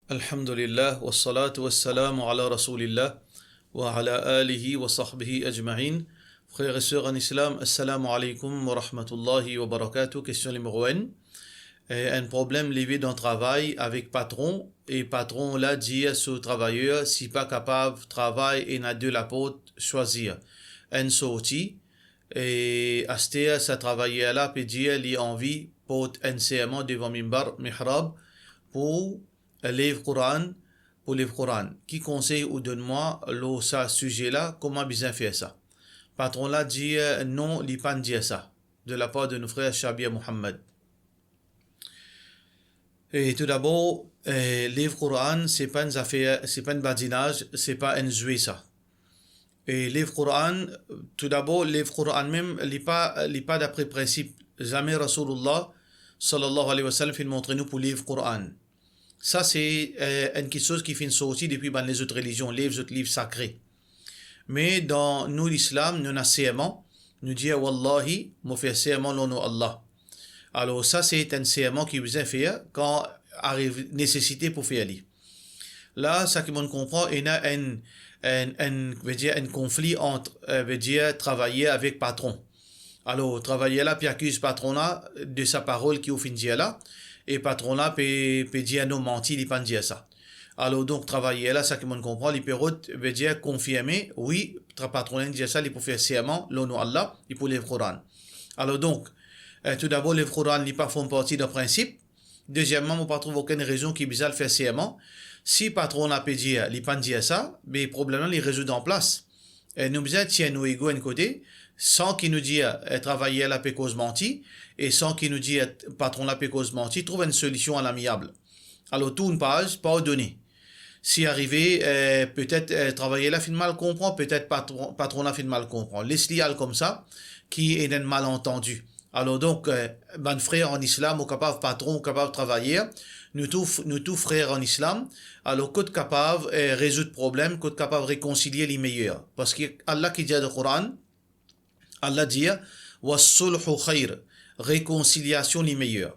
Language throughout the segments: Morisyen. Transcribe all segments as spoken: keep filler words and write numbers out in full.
Alhamdulillah, wassalatu wassalamu ala Rasoulillah, wa ala alihi wa sahbihi ajma'in. Frères et sœurs en islam, assalamu alaikum wa rahmatullahi wa barakatuh. Kestion nimero enn. Eh, enn problem leve dan travay avek patron, e patron la dir so travayer si pa kapav travay, ena de laport, swazir enn sorti, e aster sa travayer la pe dir li anvi port enn serman devan mimbar, mihrab, pou lev Koran, pou lev Koran. Ki konsey ou donn mwa lor sa size la, kouma bizin fer sa? Patron la dir non, li pa'nn dir sa, de lapar de nou frer Shabir Mohammad. E toudabor, eh, lev Koran, se pa enn zafer, se pa enn badinaz, se pa enn zwe sa. E lev Koran, toudabor, lev Koran mem, li pa, li pa dapre prinsip. Zame Rasoulillah, sallallahu alayhi wa sallam, finn montre nou pou lev Koran. Sa se, eh, enn kiksoz ki finn sorti depi bann lezot relizion, lev zot liv sakre. Me dan nou Lislam, nou ena serman, nou dir, "Wallahi, mo fer serman lor nom Allah." Alor, sa se enn serman ki bizin fer kan ariv nesesite pou fer li. La, sa ki mo'nn konpran, ena enn, enn, enn, vedir enn konfli ant, eh, vedir travayer avek patron. Alor, travayer la pe akiz patron la de sa parol ki ou finn dir la, e patron la pe, pe dir non, manti, li pa'nn dir sa. Alor, donk, travayer la, sa ki mo'nn konpran, li pe rod, vedir konfirme, wi, tra-, patron la inn dir sa, li pou fer serman lor nom Allah, li pou lev Koran. Alor, donk, eh, toudabor, lev Koran, li pa form parti dan prinsip. Dezieman, mo pa trouv okenn rezon ki bizin al fer serman. Si patron la pe dir, li pa'nn dir sa, be problem la, li rezoud anplas. Eh, nou bizin tir nou ego enn kote, san ki nou dir, eh, travayer la pe koz manti, e san ki nou dir, eh, patron la pe koz manti, trouv enn solision alamiab. Alor, tourn paz, pardone. Si arive, eh, petet, eh, travayer la finn mal konpran, petet patron, patron la finn mal konpran. Les li al koumsa, ki ena enn malantandi. Alor donk, eh, bann frer an Islam, ou kapav patron, ou kapav travayer, nou tou, nou tou frer an Islam. Alor, kot kapav, eh, rezoud problem, kot kapav rekonsilie, li meyer. Parski Allah ki dir dan Koran, Allah dir, "Wassulhu khayr", rekonsiliasion li meyer.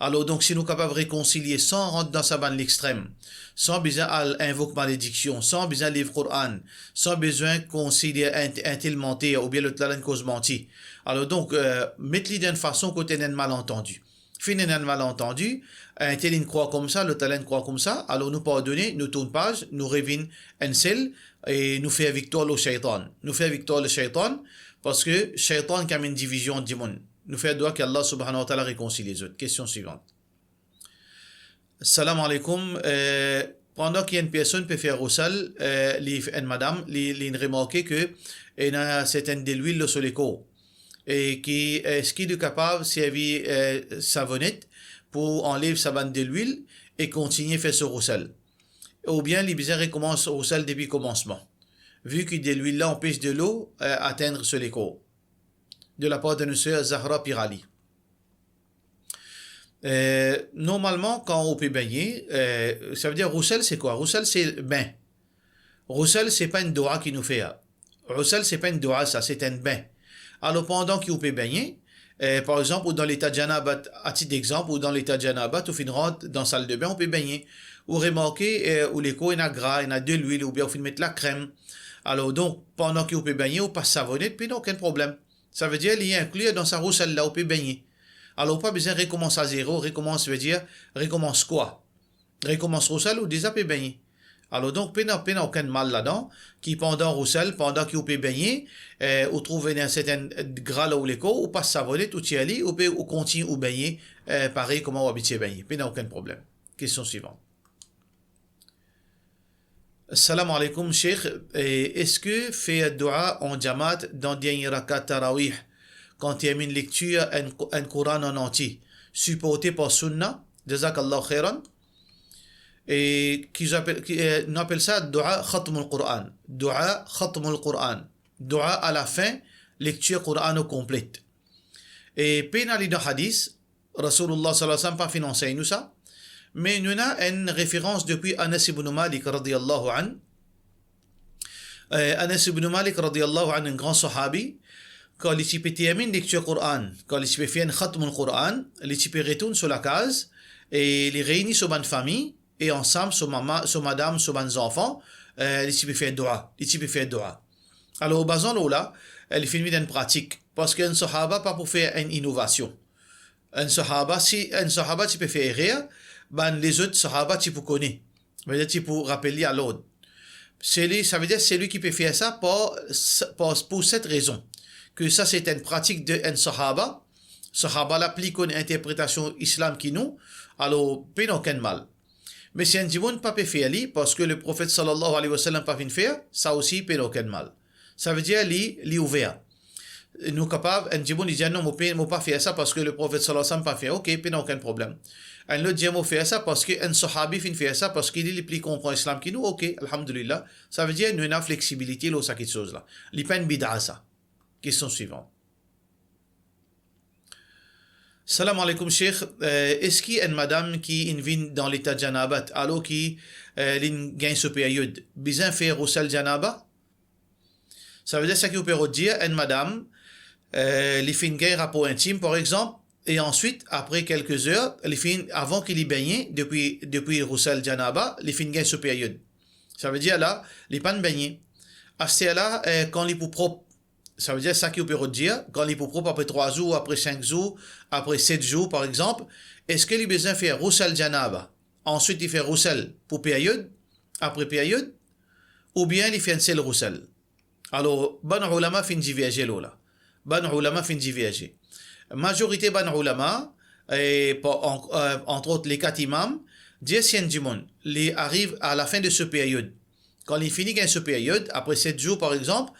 Alor donk, si nou kapav rekonsilie san rant dan sa bann lextrem, san bizin al invok malediksion, san bizin lev Koran, san bizin konsider enn, enn tel manter oubien lot la, la inn koz manti. Alor donk, eh, met li dan enn fason kot ena enn malantandi. Finn ena enn malantandi, enn tel inn krwar koumsa, lot la, la inn krwar koumsa, alor nou pardone, nou tourn paz, nou revinn enn sel, e nou fer viktwar lor shaytan. Nou fer viktwar lor shaytan, parski shaytan ki amenn divizion ant dimoun. Nou fer dwa ki Allah subhanahu wa ta'ala rekonsilie zot. Kestion swivant. Salam aleykoum. Eh, pandan ki enn personn pe fer ghusl, eh, li, enn madam, li, li remarke ki ena sertenn delwil lor so lekor. E ki, eski li kapav servi, eh, savonet pou anlev sa bann delwil e kontigne fer so ghusl? Oubien li bizin rekoumans ghusl depi koumansman, vi ki delwil la anpes delo, eh, atenn so lekor? De lapar de nou ser Zahra Pirali. Eh, normalman, kan ou pe begne, eh, savedir ghusl se kwa? Ghusl se bin. Ghusl se pa enn dwa ki nou fer. Ghusl se pa enn dwa sa, se enn bin. Alor, pandan ki ou pe begne, eh, par exanp, ou dan leta janabat, a tit dexanp, ou dan leta janabat, ou finn rant dan saldebin, ou pe begne. Ou remarke, eh, ou lekor ena gra, ena delwil, oubien ou finn met lakrem. Alor, donk, pandan ki ou pe begne, ou pas savonet, pena okenn problem. Savedir li inkli dan sa ghusl la ou pe begne. Alor, ou pa bizin rekoumans a zero, rekoumans, vedir, rekoumans kwa? Rekoumans ghusl, ou deza pe begne. Alor donk, pena, pena okenn mal ladan, ki pandan ghusl, pandan ki ou pe begne, eh, ou trouv ena sertenn gra lor ou lekor, ou pas savonet, ou tir li, ou pe, ou kontign ou begne, eh, parey kouma ou abitie begne. Pena okenn problem. Kestion swivant. Salam aleykoum, Sheikh. Eh, eski fer dua an jamaat dan dernie rakat tarawih, kan terminn lektir enn, enn Koran an antie, siporte par sunna? Jazakallahu khairan. E ki apel, ki, eh, nou apel sa dua khatmul Koran. Dua khatmul Koran. Dua alafin lektir Koran okonplet. E pena li dan hadis, Rasoulillah sallallahu alayhi wa sallam pa finn ansegn nou sa, me nou ena enn referans depi Anas ibn Malik radiyallahu anhu. Eh, Anas ibn Malik radiyallahu anhu, enn gran sahabi, kan li ti pe terminn lektir Koran, kan li ti pe fer enn khatmul Koran, li ti pe retourn so lakaz, e li reyni so bann fami, e ansam so mama, so madam, so bann zanfan, eh, li ti pe fer dua, li ti pe fer dua. Alor, bazan lor la, eh, li finn vinn enn pratik, parski enn sahaba pa pou fer enn inovasion. Enn sahaba, si enn sahaba ti pe fer erer, bann lezot sahaba ti pou kone. Savedir ti pou rapel li a lord. Seli, savedir selwi ki pe fer sa par, par, pou set rezon, ke sa se enn pratik de enn sahaba, sahaba la pli konn interpretasion islam ki nou, alor pena okenn mal. Me si enn dimoun pa pe fer li, parski Leprofet sallallahu alayhi wa sallam pa finn fer, sa osi pena okenn mal. Savedir li, li ouver. Nou kapav, enn dimoun li dir, "Non, mo pe, mo pa fer sa parski Leprofet sallallahu alayhi wa sallam pa fer." Ok, pena okenn problem. Enn lot dir, "Mo fer sa parski enn sahabi finn fer sa, parski li, li pli konpran islam ki nou." Ok, alhamdulillah. Savedir nou ena fleksibilite lor sa kiksoz la. Li pa enn bida sa. Kestion swivan. Salam aleykoum, Sheikh. Eh, eski enn madam ki inn vinn dan leta janabat, alor ki, eh, linn gagn so period, bizin fer ghusl janaba? Savedir sa ki ou pe rod dir, enn madam, eh, li finn gagn rapor intim, par exanp, e answit, apre kelke zer, li finn, avan ki li begne, depi, depi ghusl janaba, li finn gagn so period. Savedir la, li pa'nn begne. Aster la, eh, kan li pou prop, savedir sa ki ou pe rod dir, kan li pou prop apre trwa zour, apre sink zour, apre set zour, par exanp, eski li bizin fer ghusl janaba, answit li fer ghusl pou period, apre period, oubien li fer enn sel ghusl? Alor, bann oulama finn diverze lor la. Bann oulama finn diverze. Mazorite bann oulama, e, par, an, eh, antrot le kat imam, dir si enn dimoun, li ariv a lafin de so period, kan li fini gagn so period, apre set zour, par exanp,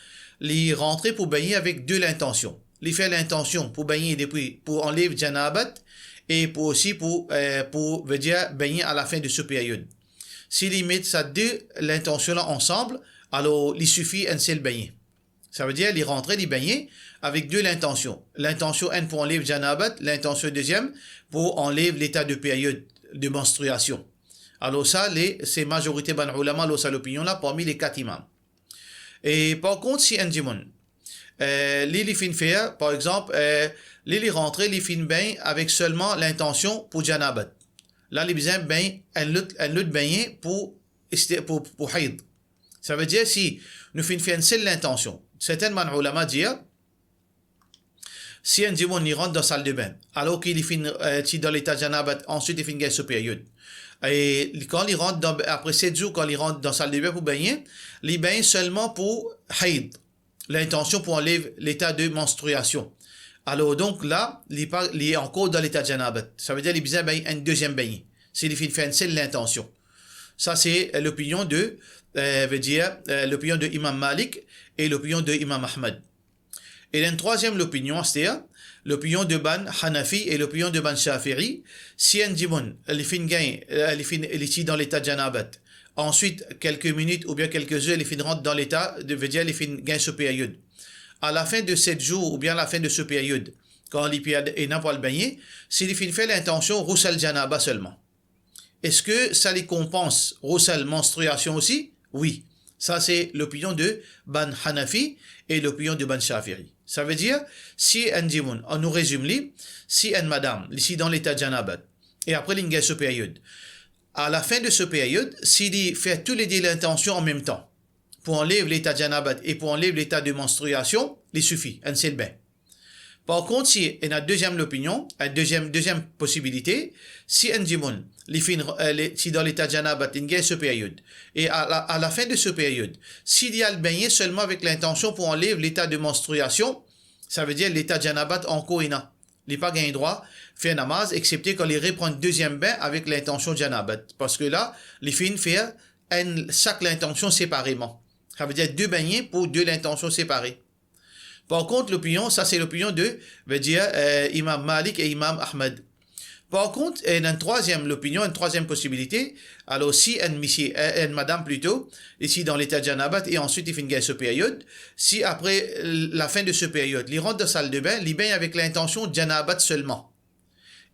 li rantre pou begne avek de lintansion. Li fer lintansion pou begne depi, pou anlev janabat, e pou osi pou, eh, pou, vedir, begne a lafin de so period. Si li met sa de lintansion la ansam, alor li sifi enn sel begne. Savedir, li rantre, li begne avek de lintansion. Lintansion enn pou anlev janabat, lintansion deziem pou anlev leta de period de manstriasion. Alor sa, le, se mazorite bann oulama lor sa lopinion la, parmi le kat imam. E par kont, si enn dimoun, eh, li, li finn fer, par exanp, eh, li, li rantre, li finn begn avek selman lintansion pou janabat. La, li bizin begn enn lot, enn lot begne pou, pou, pou hayd. Savedir, si nou finn fer enn sel lintansion, sertin bann oulama dir, si enn dimoun li rant dan saldebin, alor ki li finn, eh, ti dan leta janabat, answit li finn gagn so period. E li, kan li rant dan, apre set zour, kan li rant dan saldebin pou begne, li begne selman pou hayd, lintansion pou anlev leta de manstriasion. Alor donk la, li pa, li ankor dan leta janabat. Savedir li bizin begne enn deziem begne, si li finn fer enn sel lintansion. Sa se, eh, lopinion de, eh, vedir, eh, lopinion de Imam Malik e lopinion de Imam Ahmad. E enn trwaziem lopinion, aster, lopinion de bann Hanafi e lopinion de bann Shafi'i, si enn dimoun, li finn gagn, eh, li finn, li ti dan leta janabat, answit, kelke minit oubien kelke zer, li finn rant dan leta de, vedir, li finn gagn so period. A lafin de set zour oubien a lafin de so period, kan li pe al, ena pou al begne, si li finn fer lintansion ghusl janaba selman, eski sa li konpans ghusl manstriasion osi? Wi. Sa se lopinion de bann Hanafi e lopinion de bann Shafi'i. Savedir, si enn dimoun, an nou rezim li, si enn madam, li ti dan leta janabat, e apre linn gagn so period. A lafin de so period, si li fer toulede lintansion anmemtan, pou anlev leta janabat e pou anlev leta de manstriasion, li sifi, enn sel begne. Par kont, si ena deziem lopinion, enn deziem, deziem posibilite, si enn dimoun, li finn, eh, li ti dan leta janabat, linn gagn so period, e a la, a lafin de so period, si li al begne selman avek lintansion pou anlev leta de manstriasion, savedir leta janabat ankor ena. Li pa gagn drwa fer namaz, exsepte kan li repran deziem begne avek lintansion janabat. Parski la, li finn fer enn, sak lintansion separeman. Savedir de begne pou de lintansion separe. Par kont, lopinion, sa se lopinion de, vedir, eh, Imam Malik e Imam Ahmad. Par kont, ena enn trwaziem lopinion, enn trwaziem posibilite. Alor, si enn misie, eh, enn madam plito, li ti dan leta janabat e answit li finn gagn so period, si apre, eh, lafin de so period, li rant dan saldebin, li begne avek lintansion janabat selman,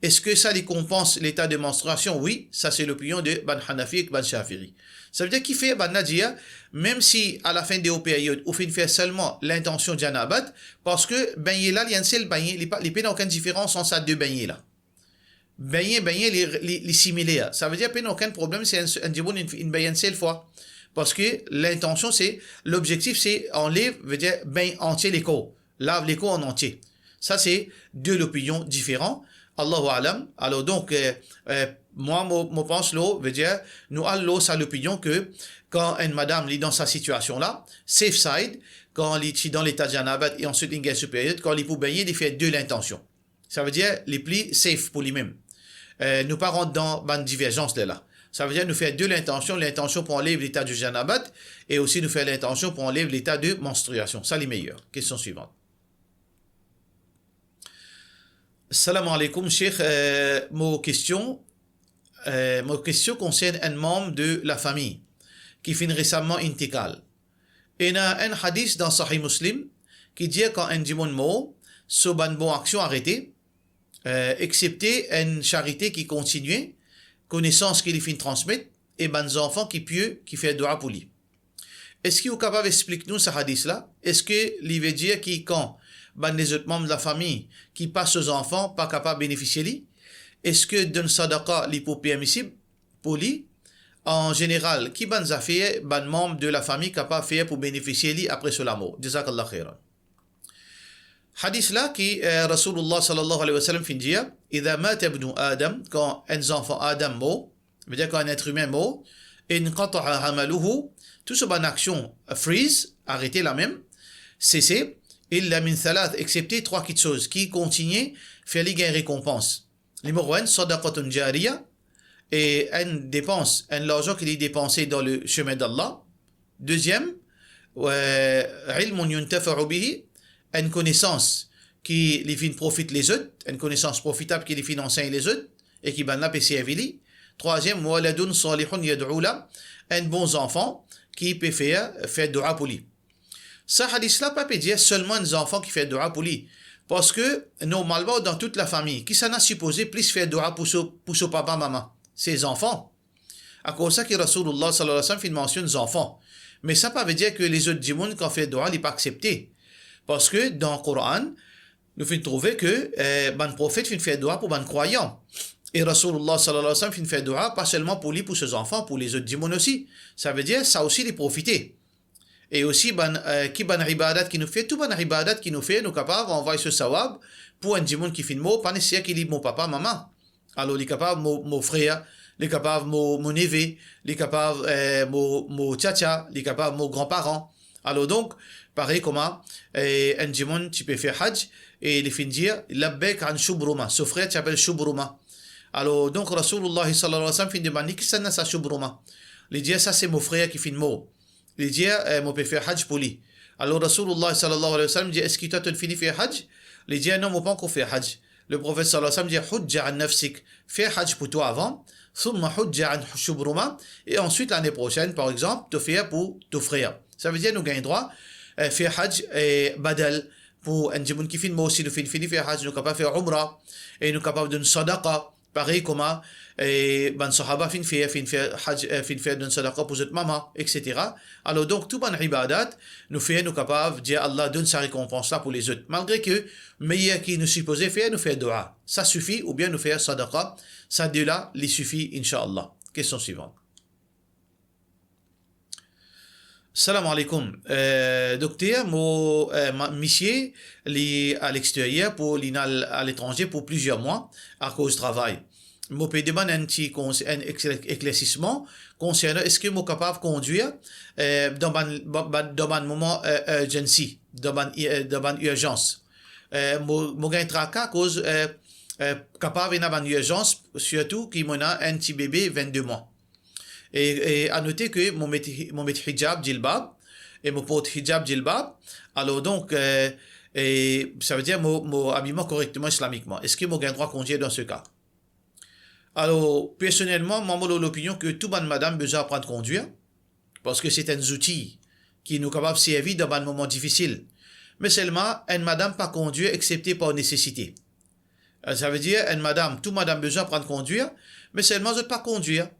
eski sa li konpans leta de manstriasion? Wi, sa se lopinion de bann Hanafi ek bann Shafi'i. Savedir kifer bann la dir, mem si a lafin de ou period ou finn fer selman lintansion janabat, parski begne la, li enn sel begne, li pa, li pena okenn diferans ant sa de begne la. bengne, bengne, li, li, li simile. Savedir, pena okenn problem si enn, enn dimoun inn, inn bengne enn sel fwa. Parski lintansion se, lobzektif se anlev, vedir bengne antie lekor, lav lekor an antie. Sa se de lopinion diferan. Allahu a'lam. Alor donk, eh, eh, mwa, mo, mo pans lor, vedir, nou al lor sa lopinion ke kan enn madam, li dan sa sitiasion la, safe side, kan li ti dan leta janabat e answit li gagn so period, kan li pou bengne, li fer de lintansion. Savedir, li pli safe pou limem. Eh, nou pa rant dan bann diverzans lerla. Savedir, nou fer de lintansion, lintansion pou anlev leta de janabat, e osi nou fer lintansion pou anlev leta de manstriasion. Sa li meyer. Kestion swivan. Salam aleykoum, Sheikh. Eh, mo kestion, eh, mo kestion konsern enn manm de lafami ki finn resaman intikal. Ena enn hadis dan Sahih Muslim ki dir kan enn dimoun mor, so bann bon aksion arete, eh, exepte enn sarite ki kontigne, konesans ki li finn transmet, e bann zanfan ki pie ki fer dwa pou li. Eski ou kapav explik nou sa hadis la? Eski li ve dir ki kan bann lezot manm lafami ki pa so zanfan pa kapav benefisie li? Eski donn sadaka li pou permisib pou li? An zeneral, ki bann zafer bann manm de lafami kapav fer pou benefisie li apre so lamor? Jazakallah khairan. Hadis la ki, eh, Rasoulullah sallallahu alayhi wa sallam finn dir, "Idha mata ibnu Adam", kan enn zanfan Adam mor, vedir kan enn etrimin mor, "inqata'a amaluhu", tou so bann aksion, eh, freeze, arete lamem, sese, "illa min thalath", exepte trwa kitsoz ki kontigne fer li gagn rekonpans. Nimero enn, sadaqatun jariya, e enn depans, enn larzan ki li depanse dan le chemin d'Allah. Deziem, eh, ilmun yuntafa'u bihi, enn konesans ki li finn profit lezot, enn konesans profitab ki li finn ansegn lezot, e ki bann la pe servi li. Trwaziem, waladun salihun yad'u la, enn bon zanfan ki pe fer, fer dwa pou li. Sa hadis la pa pe dir selman enn zanfan ki fer dwa pou li. Parski, normalman, dan tout lafami, kisannla sipoze plis fer dwa pou so, pou so papa, mama? Se zanfan. Akoz sa ki Rasoulullah sallallahu alayhi wa sallam finn mansionn zanfan. Me sa pa ve dir ki lezot dimoun kan fer dwa, li pa aksepte. Parski dan Koran, nou finn trouve ki, eh, bann profet finn fer dwa pou bann krwayan. E Rasoulullah sallallahu alayhi wa sallam finn fer dwa pa selman pou li, pou so zanfan, pou lezot dimoun osi. Sa ve dir, sa osi li profite. E osi bann, eh, ki bann ibadat ki nou fer, tou bann ibadat ki nou fer, nou kapav anvway so sawab pou enn dimoun ki finn mor, pa neseser ki li mo papa, mama. Alor, li kapav mo, mo frer, li kapav mo, mo neve, li kapav, eh, mo, mo tiatia, li kapav mo granparan. Alor donk, parey kouma, eh, enn dimoun ti pe fer haj, e li finn dir, "Labbayk an Shubruma." So frer ti apel Shubruma. Alor donk, Rasoulullah sallallahu alayhi wa sallam finn demann li, "Kisannla sa Shubruma?" Li dir, "Sa se mo frer ki finn mor." Li dir, eh, "Mo pe fer haj pou li." Alor Rasoulullah sallallahu alayhi wa sallam dir, "Eski twa to'nn fini fer haj?" Li dir, "Non, mo pankor fer haj." Le Profet sallallahu alayhi wa sallam dir, "Hujja an nafsik." Fer haj pou twa avan. Thumma hujja an Shubruma. E answit, lane prosenn, par exanp, to fer pou to frer. Sa ve dir nou gagn drwa, eh, fer haj, eh, badal pou enn dimoun ki finn mor, si nou finn fini fer haj, nou kapav fer umra, e nou kapav donn sadaqa. Parey kouma, eh, bann sahaba finn fer, finn fer haj, eh, finn fer donn sadaqa pou zot mama, et cetera. Alor donk, tou bann ibadat nou fer, nou kapav dir Allah donn sa rekonpans la pou lezot. Malgre ki meyer ki nou sipoze fer, nou fer dwa. Sa sifi, oubien nou fer sadaqa. Sa de la, li sifi, inshallah. Kestion swivan. Salam aleykoum. Eh, dokter, mo, eh, ma, misie, li a lexteryer pou, li al aletranze pou plizier mwa akoz travay. Mo pe demann enn ti kons-, enn ekle-, eklersisman konsernan eski mo kapav kondwir, eh, dan bann, ba, ba, dan bann moman, eh, urgency, dan bann, eh, dan bann irzans. Eh, mo, mo gagn traka akoz, eh, eh, kapav ena bann irzans, sirtou ki mo ena enn ti bebe vennde mwa. E, e a note ki mo met, mo met hijab, jilbab, e mo port hijab, jilbab. Alor donk, eh, e sa ve dir mo, mo abiy mwa korekteman islamikman. Eski mo gagn drwa kondwir dan se ka? Alor, personelman, mwa, mo lor lopinion ki tou bann madam bizin aprann kondwir, parski se enn zouti ki nou kapav servi dan bann moman difisil. Me selman, enn madam pa kondwir exepte par nesesite. Eh, sa ve dir, enn madam, tou madam bizin aprann kondwir, me selman zot pa kondwir.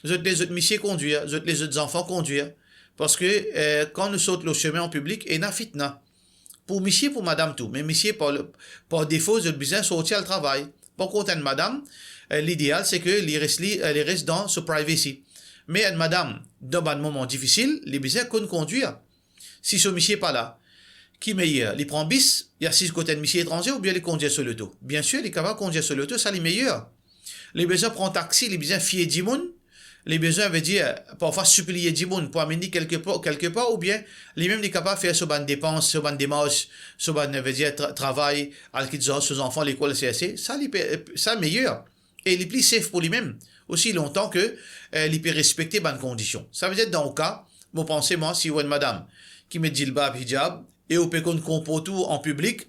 Zot les zot misie kondwir, zot les zot zanfan kondwir. Parski, eh, kan nou sort lor sime an piblik, ena fitna. Pou misie, pou madam tou, me misie par, par defo, zot bizin sorti al travay. Par kont enn madam, Eh, lideal, se ke li res li, eh, li res dan so privacy. Me enn madam, dan bann moman difisil, li bizin konn kondwir. Si so misie pa la, ki meyer, li pran bis, li asiz kot enn misie etranze oubien li kondwir so loto? Biensir, li kapav kondwir so loto, sa li meyer. Li bizin pran taxi, li bizin fie dimoun, li bizin, vedir, parfwa sipliye dimoun pou amenn li kelke par, kelke par, oubien limem li kapav fer so bann depans, so bann demars, so bann, vedir, tra-, travay, al kit zan-, so zanfan lekol, serse, sa li pe, sa meyer. E li pli safe pou limem, osi lontan ke, eh, li pe respekte bann kondision. Savedir, dan ou ka, mo panse mwa, si ou enn madam ki met jilbab, hijab, e ou pe konn konport ou an piblik,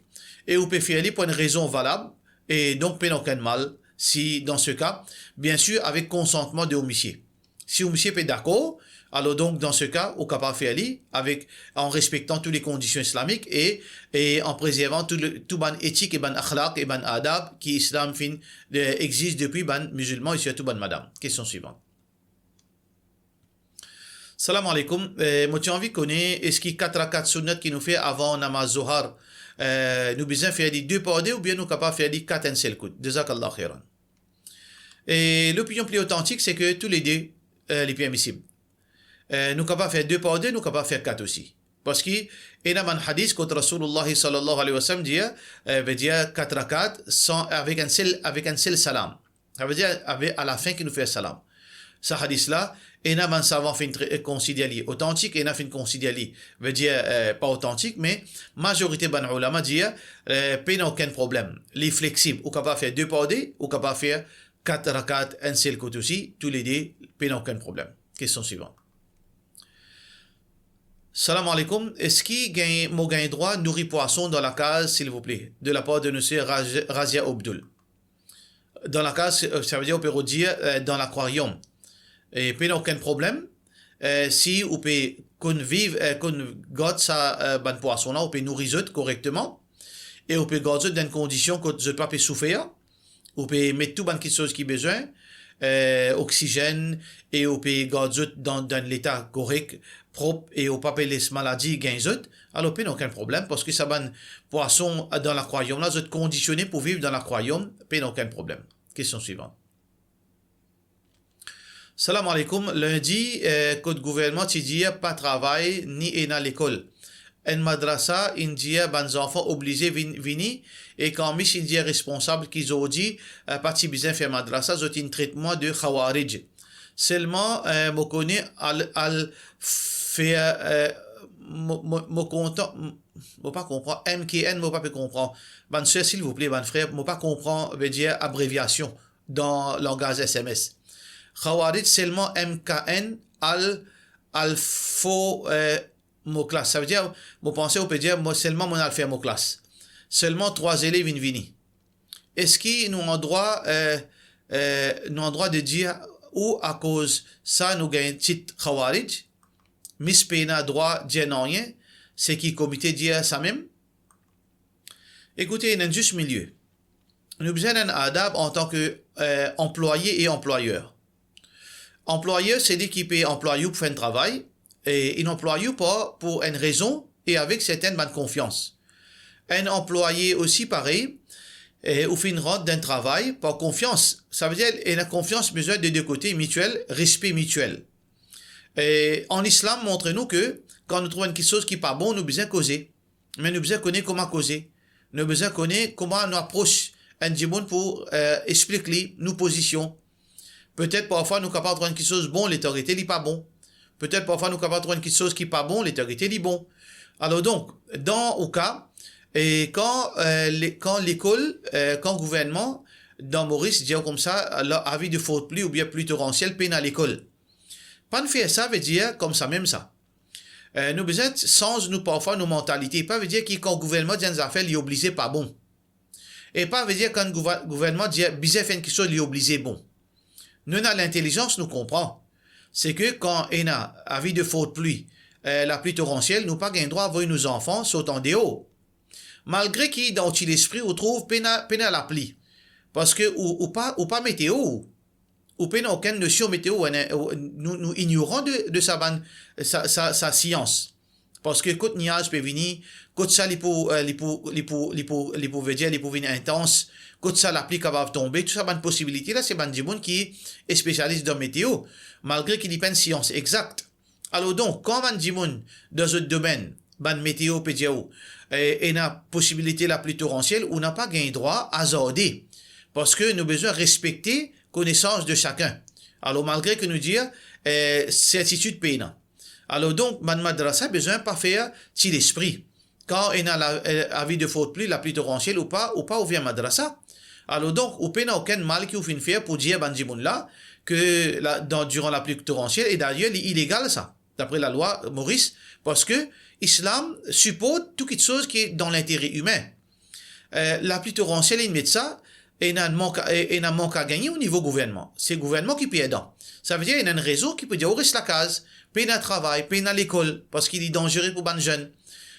e ou pe fer li pou enn rezon valab, e donk pena okenn mal, si dan se ka, biensir, avek konsantman de ou misie. Si ou misie pe dakor, alor donk, dan se ka, ou kapav fer li avek, an respektan tou le kondision islamik e, e an prezervan tou le, tou bann etik e bann akhlaq e bann adab ki Islam finn, eh, exiz depi bann mizilman e sirtou bann madam. Kestion swivan. Salam aleykoum. Eh, mo ti anvi kone, eski kat rakat sunnat ki nou fer avan namaz Zohar, eh, nou bizin fer li de par de oubien nou kapav fer li kat enn sel kout? Jazakallah khairan. E lopinion pli otantik, se ke toulede, eh, li permisib. Eh, nou kapav fer de par de, nou kapav fer kat osi. Parski ena bann hadis kot Rasoulullah sallallahu alayhi wa sallam dir, eh, vedir kat rakat, san, avek enn sel, avek enn sel salam. Savedir, ave-, alafin ki nou fer salam. Sa hadis la, ena bann savan finn tre-, konsider li otantik, ena finn konsider li, vedir, eh, pa otantik, me mazorite bann oulama dir, eh, pena okenn problem. Li fleksib. Ou kapav fer de par de, ou kapav fer kat rakat, enn sel kout osi, toulede, pena okenn problem. Kestion swivan. Salam aleykoum, eski gagn, mo gagn drwa nouri pwason dan lakaz, silvouple? De lapar de nou ser Raj-, Razia Obdoul. Dan lakaz, eh, savedir ou pe rod dir, eh, dan lakwariom. E pena okenn problem, eh, si ou pe konn viv, eh, konn gard sa, eh, bann pwason la, ou pe nouri zot korekteman, e ou pe gard zot dan enn kondision kot zot pa pe soufer, ou pe met tou bann kiksoz ki bizin, eh, oksizenn, e ou pe gard zot dan, dan enn leta korek, prop, e ou pa pe les maladi gagn zot, alor pena okenn problem, parski sa bann pwason dan lakwariom la, zot kondisione pou viv dan lakwariom, pena okenn problem. Kestion swivan. Salam aleykoum. Lindi, eh, kot gouvernman ti dir pa travay ni ena lekol. Enn madrasa inn dir bann zanfan oblize vin, vini, e kan mi ti dir responsab ki zordi, eh, pa ti bizin fer madrasa, zot inn tret mwa de Khawarij. Selman, eh, mo kone al, al fer, eh, mo, mo, mo kontan, mo pa konpran, M K N, mo pa pe konpran. Bann ser, silvouple, bann frer, mo pa konpran, vedir abreviasion dan langaz S M S. Khawarij selman M K N al, al fer, eh, mo klas. Savedir, mo panse ou pe dir, mo selman monn al fer mo klas. Selman trwa zelev inn vini. Eski nou andrwa, eh, eh, nou andrwa de dir ou akoz sa nou gagn tit Khawarij? Mi pena drwa dir nanye, seki komite dir samem? Ekoute, ena enn zis milie. Nou bizin enn adab antan ke, eh, anplwaye e anplwayer. Anplwayer, se li ki pe anplway ou pou fer enn travay, e inn anplway ou par, pou enn rezon e avek sertenn bann konfians. Enn anplwaye osi parey, e ou finn rant dan enn travay par konfians. Savedir, ena konfians bizin de de kote, mitiel, respe mitiel. E an Islam montre nou ke kan nou trouv enn kiksoz ki pa bon, nou bizin koze. Me nou bizin kone kouma koze. Nou bizin kone kouma nou apros enn dimoun pou, eh, explik li nou pozision. Petet parfwa nou kapav trouv enn kiksoz bon, letan gete li pa bon. Petet parfwa nou kapav trouv enn kiksoz ki pa bon, letan gete li bon. Alor donk, dan ou ka, e kan, eh, le-, kan lekol, eh, kan gouvernman dan Moris dir koumsa, la, avi de forte pli oubien pli toransiel, pena lekol. Pa'nn fer sa, vedir koumsa mem sa. Eh, nou bizin sanz nou, parfwa, nou mantalite. Pa vedir ki kan gouvernman dir enn zafer, li oblize pa bon. E pa vedir kan gouva-, gouvernman dir bizin fer enn kiksoz, li oblize bon. Nou ena lintelizans, nou konpran. Se ke kan ena avi de forte pli, eh, lapli toransiel, nou pa gagn drwa avoy nou zanfan sot andeor. Malgre ki dan ou ti lespri ou trouv pena, pena lapli. Parski ou, ou pa, ou pa meteo, ou pena okenn nosion meteo, ou ena, ou, nou, nou ignoran de, de sa bann, sa, sa, sa sians. Parski kot niaz pe vini, kot sa li pou, eh, li pou, li pou, li pou, li pou, vedir, li pou vinn intans, kot sa lapli kapav tonbe, tou sa bann posibilite la, se bann dimoun ki spesialis dan meteo, malgre ki li pa enn sians egzak. Alor donk, kan bann dimoun dan zot domenn, bann meteo pe dir ou, eh, ena posibilite lapli toransiel, ou napa gagn drwa azarde, parski nou bizin respekte konesans de sakenn. Alor, malgre ki nou dir, eh, sertitid pena. Alor donk, bann madrasa bizin pa fer ti lespri. Kan ena la, eh, avi de forte pli, lapli toransiel ou pa, ou pa ouver madrasa. Alor donk, ou pena okenn mal ki ou finn fer pou dir bann dimoun la ke la, dan, diran lapli toransiel, e dayer, li ilegal sa, dapre lalwa Moris, parski Islam siport tou kitsoz ki dan lintere imin. Eh, lapli toransiel, inn met sa, ena mank, eh, ena mank a gagne o nivo gouvernman. Se gouvernman ki perdan. Savedir, ena enn rezon ki pou dir ou res lakaz, pena travay, pena lekol, parski li danzere pou bann zenn.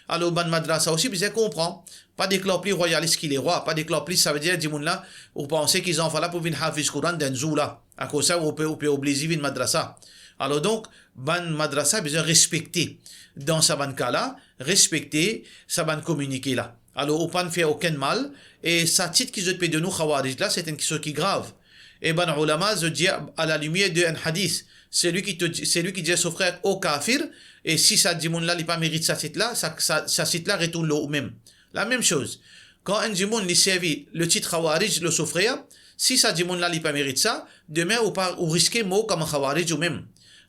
Alor, bann madrasa osi bizin konpran. Pa deklar pli rwayalis ki lerwa, pa deklar pli, savedir dimoun la, ou panse ki zanfan la pou vinn hafiz Koran dan enn zour la. Akoz sa, ou pe, ou pe oblize vinn madrasa. Alor donk, bann madrasa bizin respekte dan sa bann ka la, respekte sa bann kominike la. Alor, ou pa'nn fer okenn mal, e sa tit ki zot pe donn ou Khawarij la, se enn kitsoz ki grav. E bann oulama, zot dir, à la lumière de enn hadis, selwi ki to, selwi ki dir so frer, o kafir, e si sa dimoun la, li pa merit sa tit la, sa, sa, sa tit la retourn lor ou mem. Lamem soz, kan enn dimoun li servi le tit Khawarij lor so frer, si sa dimoun la, li pa merit sa, demin ou pa, ou riske mor kouma Khawarij ou mem.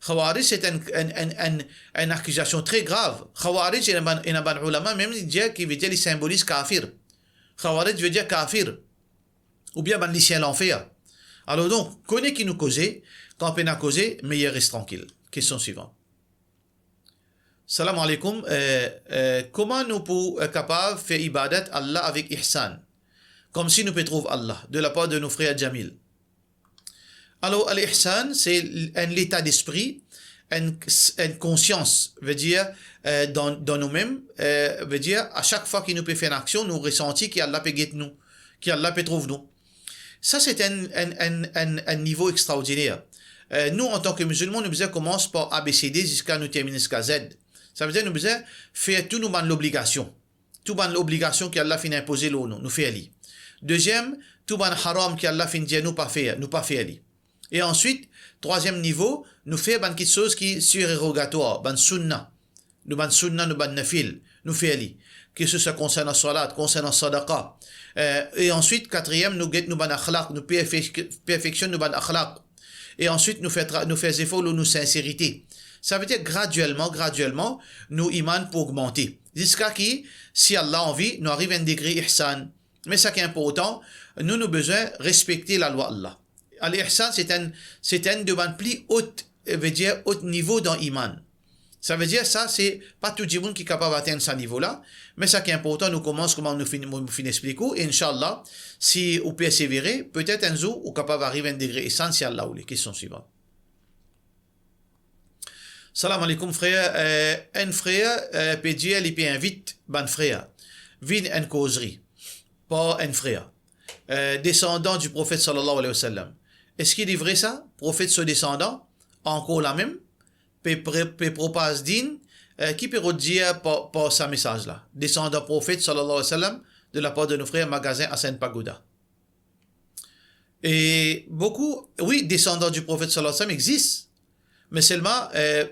Khawarij, se enn, enn, enn, enn, enn akizasion tre grav. Khawarij, ena bann, ena bann oulama mem li dir ki vedir li sinboliz kafir. Khawarij vedir kafir, oubien bann lisien lanfer. Alor donk, kone ki nou koze, kan pena koze, meyer res trankil. Kestion swivan. Salam aleykoum, eh, eh, kouma nou pou, eh, kapav fer ibadat Allah avek ihsan, koumsi nou pe trouv Allah, de lapar de nou frer Jamil? Alor, al-ihsan, se enn leta despri, enn, enn konsians, vedir, eh, dan, dan nou mem, eh, vedir, a sak fwa ki nou pe fer enn aksion, nou resanti ki Allah pe get nou, ki Allah pe trouv nou. Sa, se enn, enn, enn, enn, enn nivo extraordiner. Eh, nou, antan ki mizilman, nou bizin koumans par A B C D ziska nou terminn ziska Z. Savedir nou bizin fer tou nou bann lobligasion. Tou bann lobligasion ki Allah finn inpoze lor nou, nou fer li. Deziem, tou bann haram ki Allah finn dir nou pa fer, nou pa fer li. E answit, trwaziem nivo, nou fer bann kitsoz ki sirogatwar, bann sunna. Nou bann sunna, nou bann nafil, nou fer li. Ki se swa konsernan salat, konsernan sadaqa. Eh, e answit, katriem, nou get nou bann akhlaq, nou perfek-, perfeksionn nou bann akhlaq. E answit, nou fer tra-, nou fer zefor lor nou sinserite. Savedir, gradielman, gradielman, nou iman pou ogmante. Ziska ki, si Allah anvi, nou ariv enn degre ihsan. Me sa ki inportan, nou, nou bizin respekte lalwa Allah. Al-ihsan, se enn, se enn de bann pli ot, eh, vedir ot nivo dan iman. Savedir sa, se pa tou dimoun ki kapav atenn sa nivo la, me sa ki inportan, nou koumans kouma nou finn, mo finn explik ou, e inshallah, si ou persevere, petet enn zour, ou kapav ariv enn degre ihsan, si Allah oule. Kestion swivan. Salam aleykoum, frer. Eh, enn frer, eh, pe dir li pe invit bann frer vinn enn kozri par enn frer, eh, desandan di Profet sallallahu alayhi wa sallam. Eski li vre sa? Profet so desandan, ankor lamem, pe pre-, pe propaz din, eh, ki pe rod dir par, par sa mesaz la? Desandan Profet sallallahu alayhi wa sallam, de lapar de nou frer Magazin Hassan Pagoda. E boukou, wi, desandan di Profet sallallahu alayhi wa sallam exis, me selman, eh,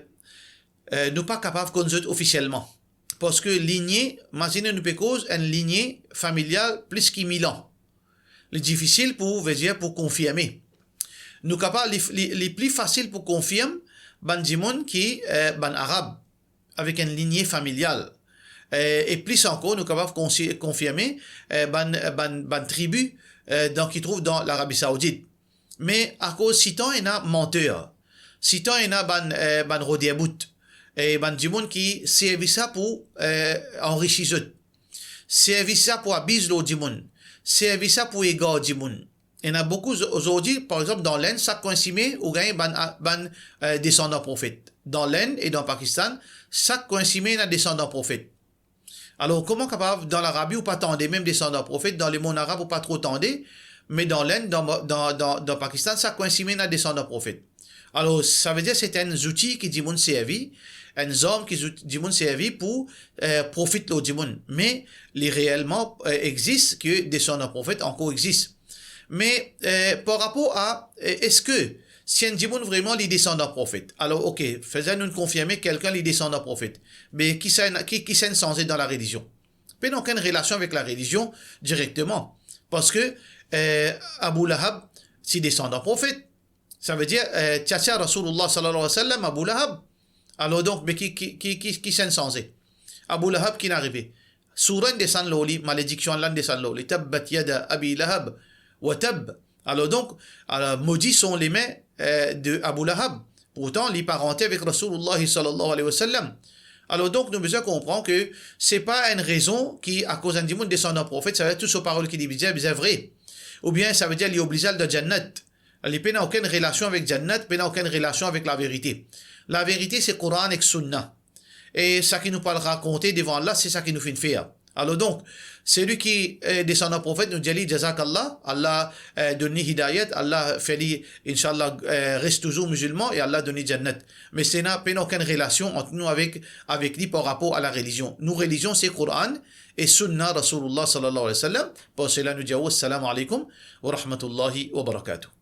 eh, nou pa kapav konn zot ofisielman. Parski linie, mazine nou pe koz enn linie familial plis ki mil an. Li difisil pou, vedir, pou konfirme. Nou kapav, li, li, li pli fasil pou konfirm bann dimoun ki, eh, bann Arab, avek enn linie familial. Eh, e plis ankor, nou kapav konsi-, konfirme, eh, bann, bann, bann tribi, eh, dan, ki trouv dan Larabi Saoudit. Me akoz sitan ena manter, sitan ena bann, eh, bann roder bout, e bann dimoun ki servi sa pou, eh, anrisi zot, servi sa pou abiz lor dimoun, servi sa pou egar dimoun. Ena boukou zo-, zordi, par exanp, dan Lenn, sak kwin sime, ou gagn bann a-, bann, eh, desandan Profet. Dan Lenn e dan Pakistan, sak kwin sime ena desandan Profet. Alor, kouma kapav, dan Larabi, ou pa tande mem desandan Profet, dan lemond arab, ou pa tro tande, me dan Lenn, dan, dan, dan, dan Pakistan, sak kwin sime ena desandan Profet. Alor, savedir se enn zouti ki dimoun servi, enn zarm ki zout-, dimoun servi pou, eh, profit lor dimoun. Me li reelman, eh, existe, ke desandan profet ankor existe. Me, eh, par rapor a, eh, eski si enn dimoun vreman li desandan profet? Alor, ok, fer zis nou konfirme kelkenn li desandan profet. Me kisannla, ki, kisannla sanze dan larelizion? Pena okenn relasion avek larelizion direkteman. Parski, eh, Abu Lahab ti desandan profet. Savedir, eh, tiatia Rasoulillah sallallahu alayhi wa sallam, Abu Lahab. Alor donk, me ki, ki, ki, ki, kisannla sanze? Abu Lahab, ki'nn arive? Soura inn desann lor li, malediksion la inn desann lor li. Tabbat yada Abi Lahab wa tabb. Alor donk, alor, maudit sont les mains, eh, de Abu Lahab. Pourtan, li parante avek Rasoulillah sallallahu alayhi wa sallam. Alor donk, nou bizin konpran ke se pa enn rezon ki akoz enn dimoun desandan profet, savedir tou so parol ki li bizin, bizin vre. Oubien savedir li oblize al dan Jannat. Li pena okenn relasion avek Jannat, pena okenn relasion avek laverite. Laverite se Koran ek Sunna. E sa ki nou pou al rakonte devan Allah, se sa ki nou finn fer. Alor donk, selwi ki, eh, desandan profet, nou dir li, jazakallah, Allah, eh, donn li hidayat, Allah fer li, inshallah, eh, res touzour mizilman e Allah donn li Jannat. Me sa ena pena okenn relasion ant nou avek, avek li par rapor a larelizion. Nou relizion se Koran e Sunna Rasoulillah sallallahu alayhi wa sallam. Par sela nou dir, assalamu alaykum wa rahmatullahi wa barakatuh.